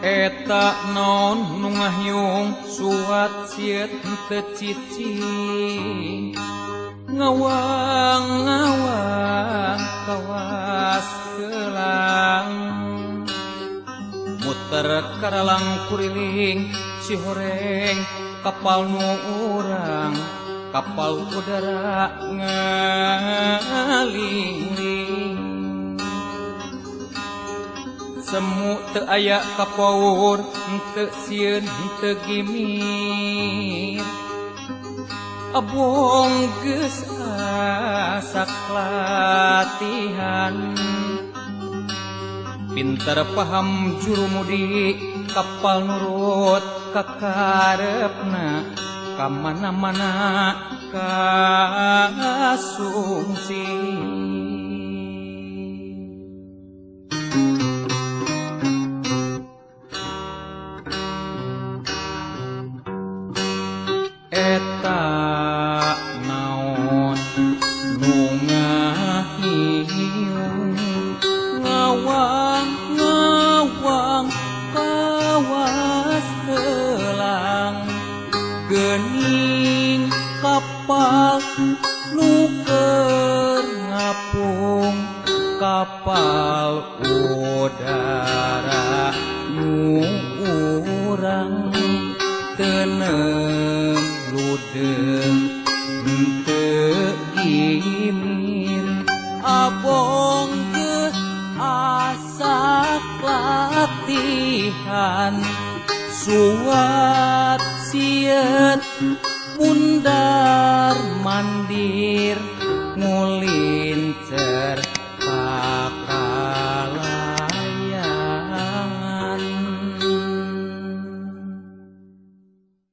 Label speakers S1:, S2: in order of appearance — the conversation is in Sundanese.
S1: Eta naon nu ngahyung suat sieut teu cicing, ngawang ngawang kawas kelang, muter karalang kuriling si horeng kapal nu urang, kapal udara ngalingling. Semu teu aya kapour, teu sieun, teu gimir, abong geus asak latihan. Pinter paham jurumudi kapal, nurut kakarepna, ka mana-mana kasungsi. Eta naon nu ngahiung, ngawang ngawang kawas helang, geuning kapal nu keur ngapung, kapal udara nu urang, teu ludeung, teu gimir, abong geus asak latihan. Suat sieut mundar mandir nguling.